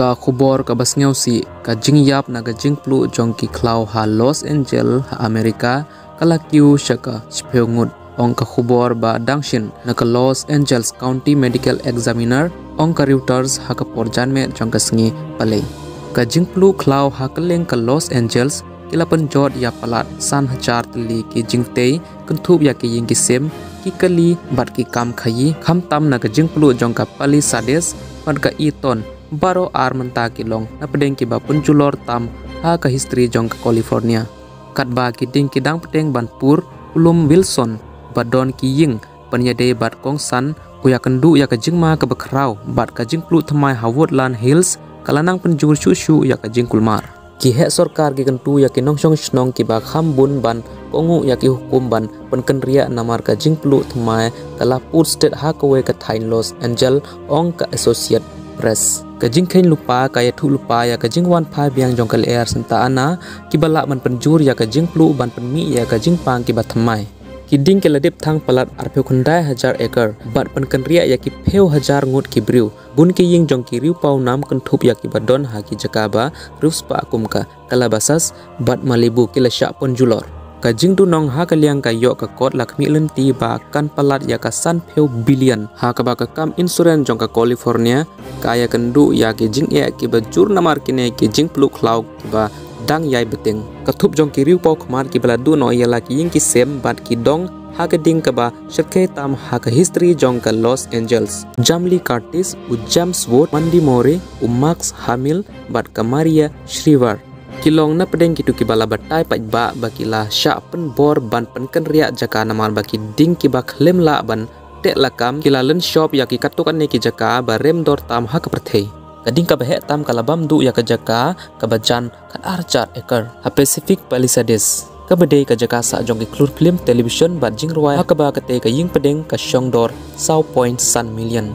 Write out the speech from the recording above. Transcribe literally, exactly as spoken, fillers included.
Ka khubor kaba sngewsih, ka jingïap na ka jingpluh jong ki khlaw ha Los Angeles ha America ka la kiew sha ka shiphew ngut, ong ka khubor ba dang shin na ka Los Angeles County Medical Examiner, ong ka Reuters ha ka por janmiet jong ka sngi Palei. Ka jingpluh khlaw ha kylleng ka Los Angeles ki la pynjot ïa palat san hajar tylli ki jingtei, kynthup ïa ki ïing ki sem, ki kali bad ki kam khaïi, khamtam na ka jingpluh jong ka Palisades bad ka Eaton, baroh ar mynta ki long na pdeng kiba pynjulor tam ha ka history jong ka California. Katba ki ding ki dang pdeng ban pur, u lum Wilson ba don ki ïing pynïadei bad kongsan, u ïakynduh ïa ka jingma kaba khraw bad ka jingpluh thymmai ha Woodland Hills ka la nang pynjur shuh shuh ïa ka jingkulmar. Ki heh sorkar ki kyntu ïa ki nongshong shnong kiba kham bun ban kohnguh ïa ki hukum ban pynkynriah namar ka jingpluh thymmai ka la pur stet ha kawei ka thaiñ Los Angeles, ong ka Associated Press. Ka jingkheiñ lypa ka ïathuh lypa ïa ka jingwan phai biang jong ka lyer Santa Ana kiba lah ban pynjur ïa ka jingpluh ban pynmih ïa ka jingpang kiba thymmai. Ki ding ki la dep thang palat arphew khyndai hajar acre bad pynkynriah ïa ki phew hajar ngut ki briew. Bun ki ïing jong ki riewpaw nam kynthup ïa kiba don ha ki jaka ba riewspah kum ka Calabasas bad Malibu ki la shah pynjulor. Ka jingduhnong ha ka liang ka ïoh ka kot la khmih lynti ba kan palat ïa ka sanphew billion, ha kaba ka kam insurance jong ka California ka ïakynduh ïa ki jingeh kiba jur namar kine ki jingpluh khlaw kiba dang ïai bteng. Ka thup jong ki riewpaw khmat kiba la duh noh ïa la ki ïing ki sem bad ki dong ha ka ding kaba shyrkhei tam ha ka history jong ka Los Angeles. Jamie Lee Curtis, u James Woods, Mandy Moore, u Max Hamill bad ka Maria Shriver ki long na pdeng kito kiba la batai paidbah ba ki la shah pynbor ban pynkynriah jaka namar ba ki ding kiba khlem lah ban teh lakam ki la lynshop ïa ki katto katne ki jaka ba rem dor tam ha ka pyrthei. Ka ding kaba heh tam ka la bam duh ïa ka jaka kaba jan khat ar hajar acre ha Pacific Palisades, kaba dei ka jaka sah jong ki khlur phlim, television bad jingrwai, ha kaba kata ka ïing pdeng ka shong dor saw point san million.